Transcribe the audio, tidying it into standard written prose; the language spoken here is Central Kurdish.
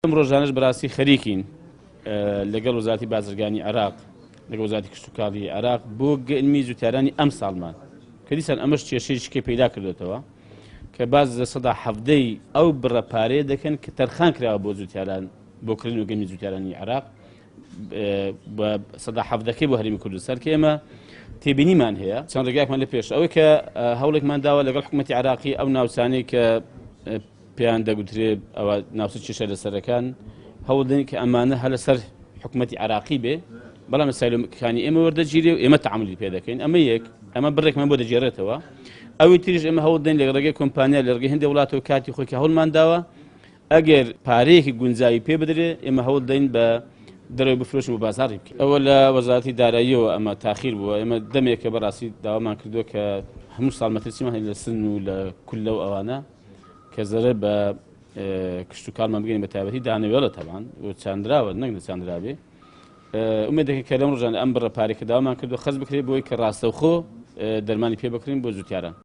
لەم ڕۆژانەش بەڕاستی خەریکین لەگەڵ وەزارەتی بازرگانی عێراق، لەگەڵ وەزارەتی کشتوکاڵی عێراق بۆ گەنمی جوتیارانی ئەم ساڵمان، کە دیسان ئەمەش کێشەیەکی کە پەیدا کردوێتەوە کە باز 17% ئەو بڕە پارەیە دەکەن کە تەرخان کراوە بۆ جوتیاران، بۆ کڕین و گەنمی جوتیارانی عێراق، 17%ەکەی بۆ هەرێمی کوردستان، کە ئێمە تێبینیمان هەیە چەند ڕێگایەکمان لە پێش ئەوەی کە هەوڵێکمان داوە لەگەڵ حکوومەتی عێراقی ئەو ناوچانەی کە پێیان دەگوترێ ئەوە ناوچە کێشە لەسەرەکان، هەوڵ دەین کە ئەمانە هەر لەسەر حکوومەتی عێراقی بێ، بەڵام لە سایلۆکانی ئێمە وەردەگیرێ و ئێمە تەعاملی پێ دەکەین. ئەمە یەک، ئەمە بڕێکمان بۆ دەگێڕێتەوە. ئەوی تریش ئێمە هەوڵ دەین لە ڕێگەی کۆمپانیا، لە ڕێگەی هەندێک وڵاتەوە کاتی خۆی کە هەوڵمان داوە ئەگەر پارەیەکی گونجاوی پێ بدرێ ئێمە هەوڵ دەین بە دەرەوەی بفرۆشن بۆ بازاڕی بکەین. ئەوە لە وەزارەتی داراییەوە ئەمە تاخیر بووە. ئێمە دەمێکە بەڕاستی داوامان کردووە کە هەموو ساڵ مەترسیمان هەیە لە سن و لە کوللە و ئەوانە کە زەرەر بە کشتوکاڵمان بگەین، بە تایبەتی دانەوێڵە تەبان و چاندراوە نەک نەچاندرابێ. ئومێد دەکەین کە لەم ڕۆژانە ئەم بڕە پارەی کە داوامان کردووە خەرج بکرێت بۆی کە ڕاستەوخۆ دەرمانی پێ بکرین بۆ جوتیاران.